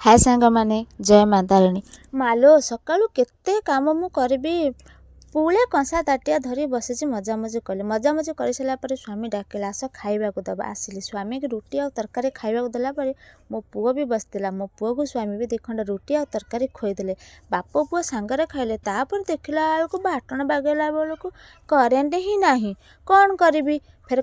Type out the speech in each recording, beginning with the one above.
ହାଏ ସାଙ୍ଗମାନେ, ଜୟ ମା ତାରିଣୀ। ମାଲୋ, ସକାଳୁ କେତେ କାମ ମୁଁ କରିବି? ପୁଳେ କଂସା ତାଟିଆ ଧରି ବସିଛି, ମଜାମଜି କଲି। ମଜାମଜି କରିସାରିଲା ପରେ ସ୍ୱାମୀ ଡାକିଲା, ଆସ ଖାଇବାକୁ ଦେବା। ଆସିଲି, ସ୍ୱାମୀକି ରୁଟି ଆଉ ତରକାରୀ ଖାଇବାକୁ ଦେଲା ପରେ ମୋ ପୁଅ ବି ବସିଥିଲା। ମୋ ପୁଅକୁ ସ୍ୱାମୀ ବି 2 ଖଣ୍ଡ ରୁଟି ଆଉ ତରକାରୀ ଖୋଇଦେଲେ। ବାପ ପୁଅ ସାଙ୍ଗରେ ଖାଇଲେ। ତାପରେ ଦେଖିଲା ବେଳକୁ ବାଟଣ ବାଗେଇଲା ବେଳକୁ କରେଣ୍ଟ ହିଁ ନାହିଁ। କ'ଣ କରିବି ଫେର?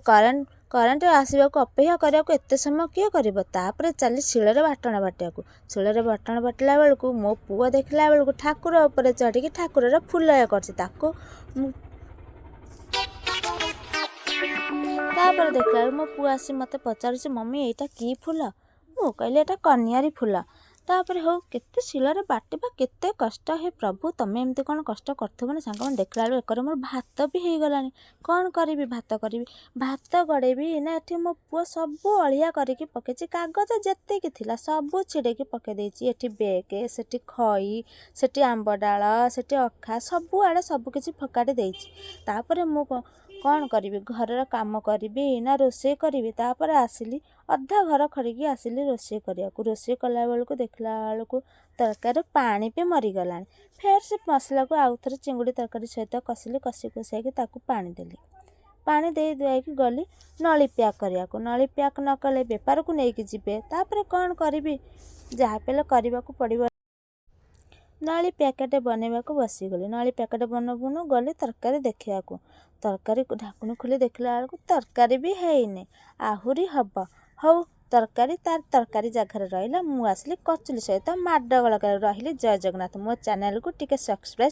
କରେଣ୍ଟ ଆସିବାକୁ ଅପେକ୍ଷା କରିବାକୁ ଏତେ ସମୟ କିଏ କରିବ? ତାପରେ ଚାଲି ଶିଳରେ ବାଟଣ ବାଟିବାକୁ। ଶିଳରେ ବାଟଣ ବାଟିଲା ବେଳକୁ ମୋ ପୁଅ ଦେଖିଲା ବେଳକୁ ଠାକୁର ଉପରେ ଚଢ଼ିକି ଠାକୁରର ଫୁଲ ଇଏ କରୁଛି ତାକୁ ମୁଁ। ତାପରେ ଦେଖିଲା ବେଳକୁ ମୋ ପୁଅ ଆସି ମୋତେ ପଚାରୁଛି, ମମି, ଏଇଟା କି ଫୁଲ? ମୁଁ କହିଲି, ଏଇଟା କନିଆରୀ ଫୁଲ। ତାପରେ ହଉ, କେତେ ଶିଳରେ ବାଟିବା କେତେ କଷ୍ଟ। ହେ ପ୍ରଭୁ, ତମେ ଏମିତି କ'ଣ କଷ୍ଟ କରୁଥିବ ନା? ସାଙ୍ଗମାନେ, ଦେଖିଲା ବେଳକୁ ଏକରେ ମୋର ଭାତ ବି ହେଇଗଲାଣି। କ'ଣ କରିବି? ଭାତ କରିବି, ଭାତ ଗଡ଼େଇବି ନା ଏଠି ମୋ ପୁଅ ସବୁ ଅଳିଆ କରିକି ପକେଇଛି। କାଗଜ ଯେତିକି ଥିଲା ସବୁ ଛିଡ଼େଇକି ପକେଇ ଦେଇଛି। ଏଠି ବେଗ୍, ସେଠି ଖଇ, ସେଠି ଆମ୍ବ ଡାଳ, ସେଠି ଅଖା, ସବୁଆଡ଼େ ସବୁକିଛି ଫୋକାଡ଼ି ଦେଇଛି। ତାପରେ ମୁଁ କ'ଣ କରିବି? ଘରର କାମ କରିବି ନା ରୋଷେଇ କରିବି? ତାପରେ ଆସିଲି, ଅଧା ଘର ଖରିକି ଆସିଲି ରୋଷେଇ କରିବାକୁ। ରୋଷେଇ କଲା ବେଳକୁ ଦେଖିଲା ବେଳକୁ ତରକାରୀରେ ପାଣି ବି ମରିଗଲାଣି। ଫେର୍ ସେ ମସଲାକୁ ଆଉ ଥରେ ଚିଙ୍ଗୁଡ଼ି ତରକାରୀ ସହିତ କଷିଲି। କଷି କୁଷାକି ତାକୁ ପାଣି ଦେଲି। ପାଣି ଦେଇ ଦୁଆଇକି ଗଲି ନଳି ପ୍ୟାକ୍ କରିବାକୁ। ନଳି ପ୍ୟାକ୍ ନ କଲେ ବେପାରକୁ ନେଇକି ଯିବେ। ତାପରେ କ'ଣ କରିବି? ଯାହା ବି ହେଲେ କରିବାକୁ ପଡ଼ିବ। ନଳି ପ୍ୟାକେଟ୍ ବନେଇବାକୁ ବସିଗଲି। ନଳି ପ୍ୟାକେଟ୍ ବନଉ ବନଉ ଗଲି ତରକାରୀ ଦେଖିବାକୁ। ତରକାରୀ ଢାଙ୍କୁଣୀ ଖୋଲି ଦେଖିଲା ବେଳକୁ ତରକାରୀ ବି ହେଇନି, ଆହୁରି ହବ। ହଉ, ତରକାରୀ ତାର ତରକାରୀ ଜାଗାରେ ରହିଲା। ମୁଁ ଆସିଲି କଚୁଲି ସହିତ ମାଡ଼ଗୋଳ କରି। ରହିଲି, ଜୟ ଜଗନ୍ନାଥ। ମୋ ଚ୍ୟାନେଲକୁ ଟିକେ ସବସ୍କ୍ରାଇବ୍